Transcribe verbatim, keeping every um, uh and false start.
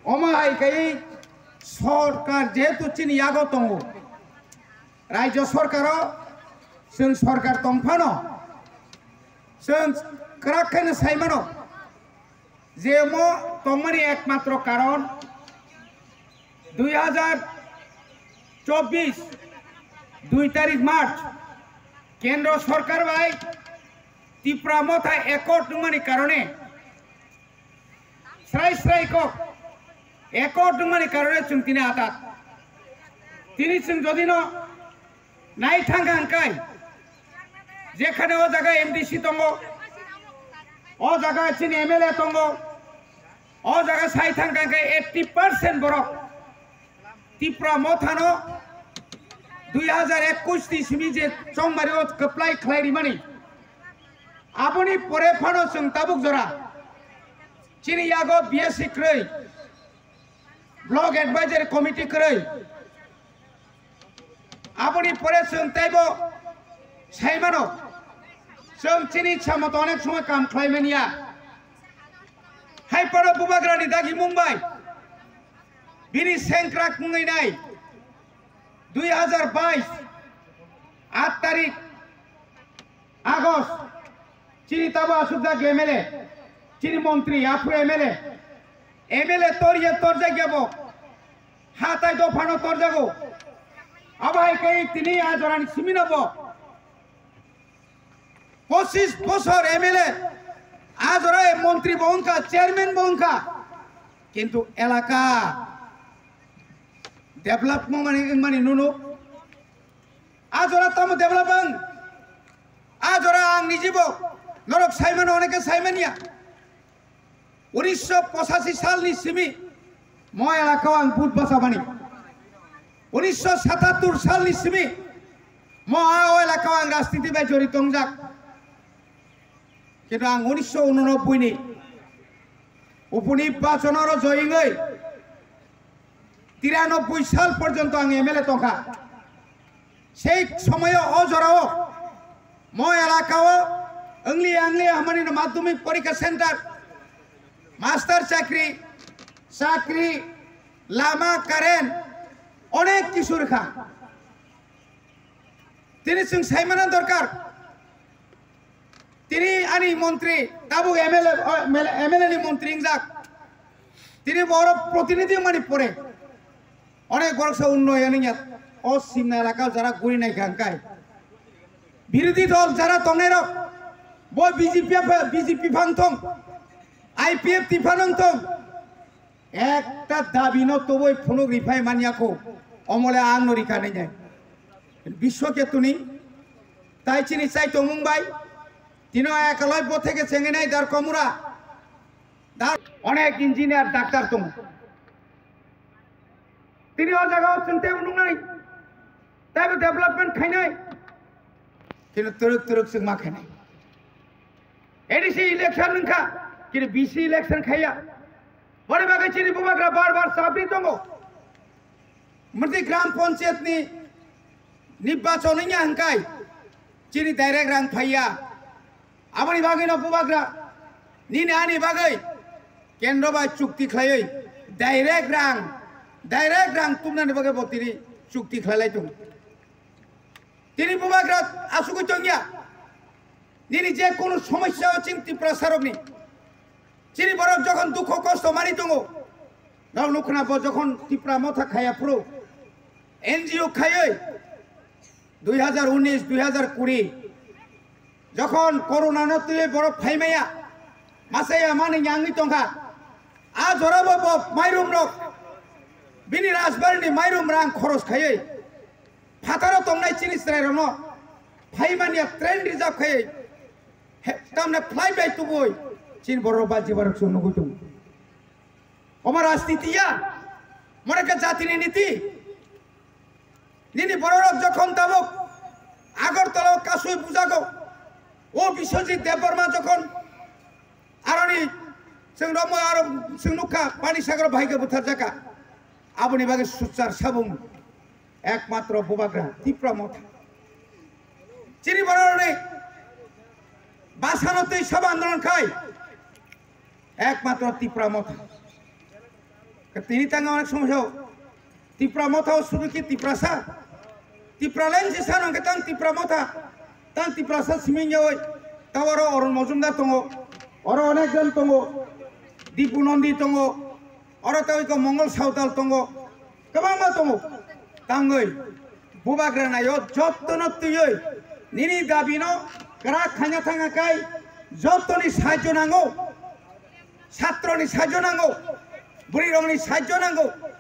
Omo hai khe sorkar jehetu chini yago tongo, rajyo sorkaro chwng sorkar tongphano chwng kwrak khe no sai mano je omo tongmani ekmatro karon dui hajar chobbish dui tarik March kendro sorkar bai Tipra Motha accord wngmani karone srai srai kok accord wngmani karone chwng tini atat. Tini chwng jodi no nai thang kha hwnkhe jekhane o jaga M D C tongo, o jaga chini M L A tongo, o jaga sai thang kha hwnkhe eighty percent borok Tipra Mothano dui hajar ekush ni simi je chongmari o kwplai khlai rimani, aboni pore phano chwng tabuk jora chini yago B S C kwrwi, Block Advisory Committee kwrwi, aboni pore chwng teibo sai mano, chwng chini samoto onek somoi kam khlai manya. Hai paro bubagrani dagi mung bai bini sengkrak wngwi nai dui hajar bais aat tarik August, chini tabo asukjak M L A, chini montri, aphuru M L A, M L A torya torjak yabo, hatai dophano torjago. Abo hai khe tini a jorani simi no bo pochish bosor M L A, a jora montri bo wngkha, chairman bo wngkha, kintu elaka develop wngmani, wngmani nuno. A jora tamo develop ang. A jora ang nijibo norok saimano, oneke saimanya. Unisho pochashi salni simi mo elakao ang vote bachamani. Unisho satattur salni simi mo a o elakao ang rajniti bai jorito wngjak. Kintu ang unisho unanobboi ni uponi bachonoro joyingoi tiranobboi sal porjonto ang M L A tongkha. Sei somoyo o jorao mo elakao wngli angli hamani no madhyamik porikha center, master chakri, chakri, lama, current, onek kisu rwkha. Tini chwng saimana dorkar. Tini ani montri, tabuk M L A, o, M L A, M L A ni montri wngjak. Tini borok protinidhi mani pore. Onek borok sa unnoyon wngya. O simna elaka jara guri nai kha hwnkhe. Birodhi dol jara tongnai rok. Bo B J P pha, B J P phang thong. I P F T phang thong. Ekta dabi no tubui phunuk riphai manya kho, omole ang no rikha nai nai. Biswa ketuni, tai chini chai tongmung bai, tino ekaloi bo theke chengenai dar komura, dar onek engineer, doctor tongo. Tini o jaga o chwng tei nungnai, tei bo development khainai, tino turuk turuk chwng ma khainai. A D C election wngkha, kini B C election khaiya. Boni bagwi chini bubagra bar bar chapri tongo. Murti Gram Panchayat ni nirbachon wngya hwnkhe chini direct rang phaiya. Aboni bagwi no bubagra nini ani bagwi kendro bai chukti khlaiwi direct rang, direct rang tumnani bagwi bo tini chukti khlailai tongo. Tini bubagra asugwi tongya. Nini je kunu somosya o chini Tiprasa rokni, chini borok jokhon dukho kosto mani tongo, nang nukhna bo jokhon Tipra Motha khaya phuru N G O khayoi dui hajar unis, dui hajar kuri jokhon corona no twiwi borok phaimaya, masaya mani yangwi tongkha. A jora bo, bo mairum rok bini rajbari ni mairum rang khoros khayoi phataro tongnai chini chwrairokno phaimani train reserve khai, he, tamni flight bai tubui chini borok ba jibarok chwng nugui tongo. Omo rajniti ya, mone khe jatini niti. Nini bororok jokhon tabuk Agartala o kasui bujago, o Biswajit Debbarma jokhon aroni chwng romwi aro chwng nukha Panisagar o bahai khe butharjakha. Aboni bagwi suchar sabung ekmatro bubagra Tipra Motha. Chini bororni basano twi sabo andolon khai ekmatro Tipra Motha. Tini tang onek somoi Tipra Motha o sudu ki Tiprasa. Tipraland si sano ke tang Tipra Motha. Tang Tiprasa siming yaoi. Tawaro Arun Mojumdar tongo. Oro onek jon tongo. Dipu Nondi tongo. Oro tawiko Mongol Sautal tongo. Kwbangma tongo. Tangoi. Bubagra nayo jottono twioi. Nini dabino krak khanya thanga kai. Jottoni sahajjo nango. Satroni sahajjo nango. Bwrwi rokni sahajjo nango.